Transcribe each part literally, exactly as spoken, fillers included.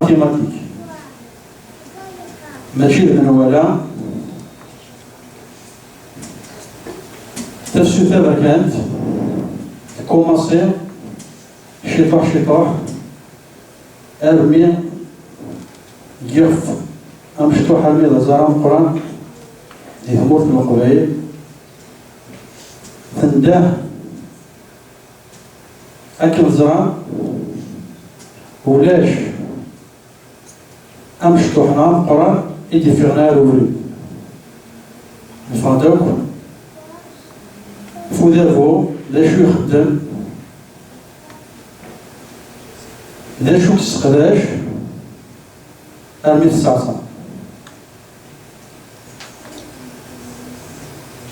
Mathématiques. Mačči d menwala. Tafsut taberkant tkumaṣi ciṭuḥ ciṭuḥ armi yif amecṭuḥ armi d aẓar ameqqran di tmurt n Leqbayel. Tendeh akken ẓran ulac amecṭuḥ neɣ ameqqran i d-ifiɣen ar ubrid. Neffeɣ-d akk f udabu d acu ixeddem, d acu yesseqdac armi tesseɛṣa.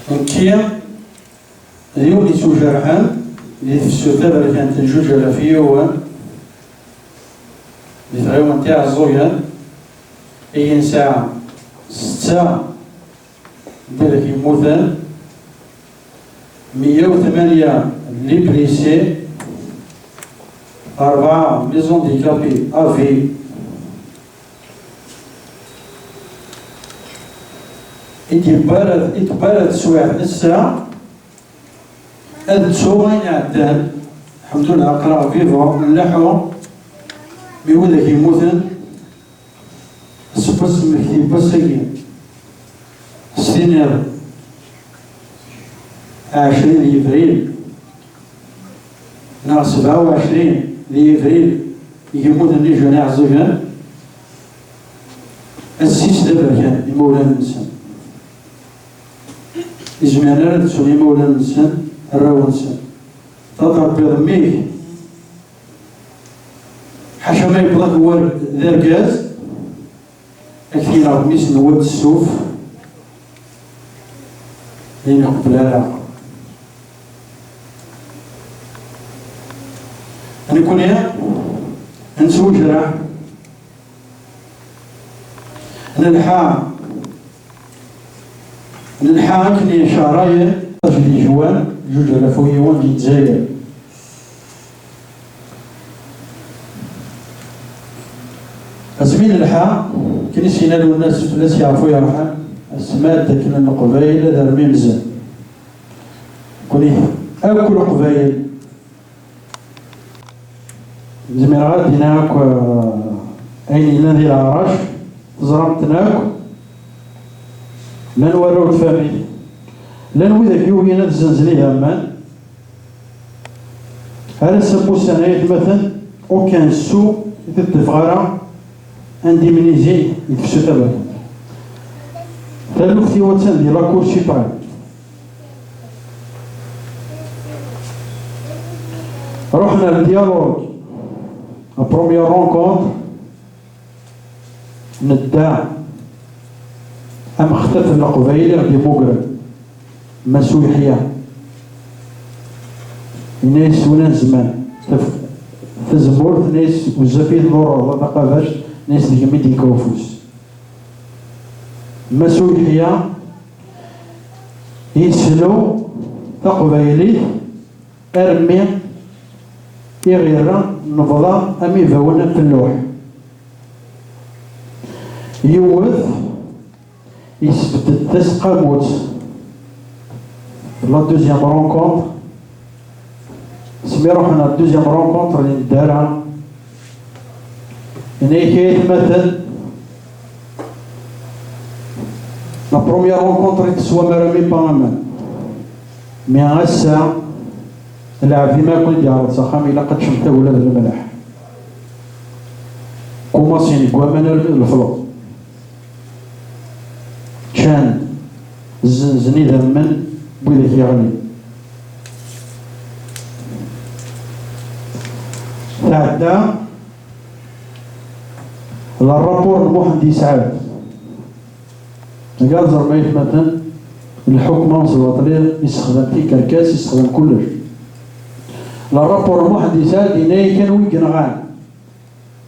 Nekki d yiwen yettujerḥen di tefsut taberkant n zuǧ alaf yiwen di tɣiwant Iɛeẓẓugen, i nesɛa setta n widak yemmuten, meyya u tmanya les blessés, rebɛa les handicapés à vie. I d-yewwi ara, i d-tewwi ara teswiɛt n ssa, ad ttuɣ ayen iɛeddan. Lḥemdullah, aql-aɣ vivant, nleḥḥu, mi widak yemmuten, seg wass n lmekti n wass-agi, s tiniḍ ɛecrin di Yebrir, neɣ sebɛa u ɛecrin di Yebrir, i yemmuten di Juni Iɛeẓẓugen, assis d aberkan imawlan-nsen. Izmiren ara d-ttun imawlan-nsen, arraw-nsen. Taterbiḍ mmi-k, ḥaca ma yewweḍ-ak wawal d argaz, ad k-t-yenɣ mmi-s n wad ssuf, d ayen iqebbel ara. Nekkni nettwejreḥ, nelḥa, nelḥa akken i cehrayen di Jwan, zuǧ alaf u yiwen di Lezzayer. Asmi nelḥa, akken i s-yenna Lwennas fell-as yeɛfu yerḥem, asma d akken n Leqbayel ad armimzen. Nekkni akk Leqbayel, zmireɣ ad d-iniɣ akk, eh, ayen yellan di leɛrac, teẓram-ten akk, llan warraw n tfamit, llan widak yugin ad zzenzen idammen, ar ass-a n wussan ay atmaten, aucun sou i d-teffeɣ ara indemnisé i tefsut taberkant. Taluft-iw attan di la Cour suprême. Ruḥen ar dialogue, la première rencontre, nedda amextaf n Leqbayel i ɣ-d-imugren, Mass Uyeḥya. Yenna-yas Wlan Zman, taf-, tazemmurt, yenna-yas bezzaf i tḍurreḍ a taqabact, yenna-yas deg-m i d-yekka ufus. Mass Uyeḥya yeslu taqbaylit armi i ɣ-irra nebḍa am ibawen am telluḥ. Yiwet yesbedd-d taseqqamut. La deuxième rencontre, asmi ruḥen ɣer deuxième rencontre n ddara, yenna-yak ay atmaten, la première rencontre i teswam ara mi pas aman. Mais ass-a, lɛebd-im akk i d-yeɛreḍ s axxam, ilaq ad teččem tagella d lemleḥ. Kumaṣin deg waman armi d lefluṭ. Ččan, zzenzen idammen n widak yeɣlin. Tɛedda la rapport n Muḥend Yesɛad. Deg ad ẓrem aytmaten, lḥukma s baṭli, yessexdam tikerkas, yessexdam kullec. La rapport n Muḥend Yesɛad yenna-yak anwa i yenɣan.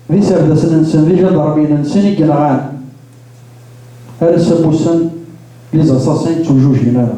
D iserdasen-nsen, d ijandarmiyen-nsen i yenɣan. Ar ass-a n wussan, les assassins ur ttujujin ara.